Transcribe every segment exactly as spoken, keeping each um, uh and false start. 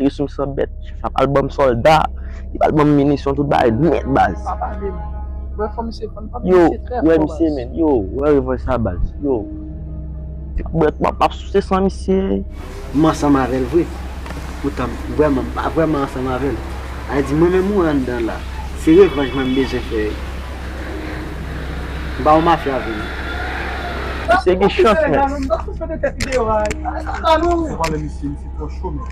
Tire sou misye bèt, chèf la pral ban m sòlda, li pral ban m minisyon, tout bagay nèt, baz. Pa pale, man. Wè, fò misye vann, pa Yo, misye trè wè fò, misye, baz. Men, yo, wè revanj sa, baz. Yo. Ti brèt, m ap, m ap souse san misye. M ansanm avè l vre. Poutan, vrèman, m pa vrèman ansanm avè l. A di, mwen menm ou anndan la. Se revanj mwen m bezwen fè. M pa yon mafya vre. Misye gen chans, men. Sa pale misye, misye twò cho, men.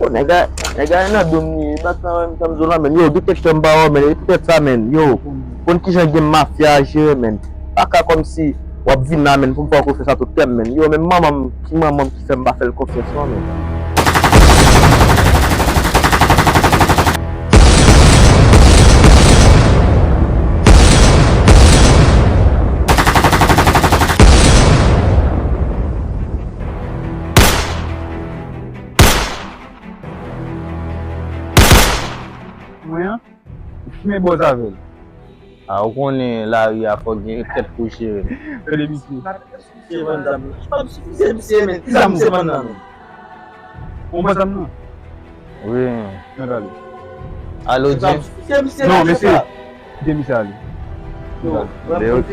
Yo, nèg la, nèg la nan do m li ye, bat nan menm tan m zo la, men. Yo, gen kèk tan m pa wè, men. E poutèt sa, men. Yo, konn kijan gen mafya a jere, men. Pa ka kòmsi w ap vin la, men, pou m fè w konfyans a tout kè m, men. Yo, menm manman m, ki manman m ki fè m pa fè l konfyans, non, men. Mwen an, m fimen bòz avè l. A, ou konnen lari a fòk gen kèt pou jere l. Tande misye. Misye vann zam nan. Misye, misye, men, ki zam misye vann nan, men? Ou vann zam nan? Wi. Nan gade. Alo, Jim. Misye, misye, non, mesye. Kite misye ale. Yo, men, ok.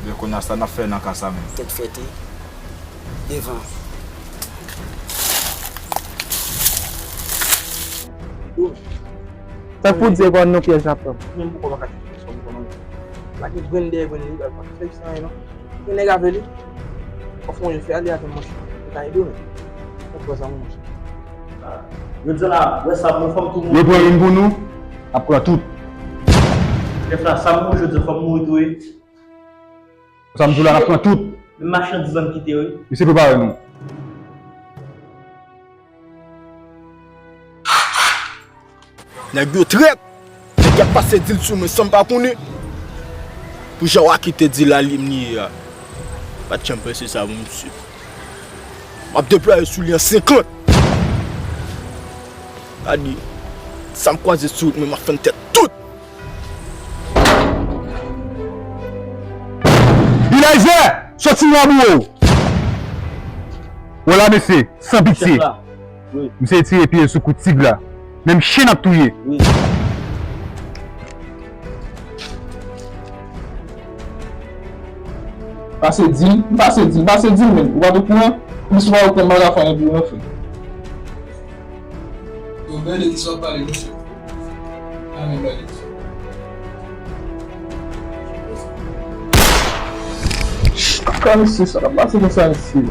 Men kounye a, sa n ap fè nan ka sa menm? Tèt fète. Devan. Sa pou di e konn nou pyèj n ap pran. Menm pou kòman ka chèche sòm kòman. Lage grenn dèyè grenn li, pa fè sa non. Gen nèg avè li. Fò fè yon jefè ale avè manch. Ou ka ede w menm. Ou pran sa manch. Jodi a la, wè sa mwen fò m tou mouri. Yo pran youn pou nou, ap pran tout. Chèf la, sa m mouri jodi a, fò m mouri tou wi. Sa m di w la, n ap pran tout. Menm machandiz la m kite wi. Misye prepare nou. Nèg yo trèt. Nèg y ap pase dil sou mwen san m pa konnen. Pou jan Waky te di la li m li ye a. Pa t janm panse sa pou misye. M ap deplwaye sou li an senkant. Gade, sa m kwaze sou wout mwen, m ap fann tèt tout. Ilaze, soti nan bouwo. Wè la mesye, san pitye. Chèf la. Wi. Misye tire pye sou kou tig la. Menm chen ap touye. Wi. Pase di l, m pase di l, m pase di l menm. Ou pa t okouran? Misye pa okouran, m pa ka fè anyen pou ou non, frè. Yo, gade kisa w ap pale, mesye. Amen, gade kisa w ap pale. Kaka, mesye, sa k ap pase konsa, mesye?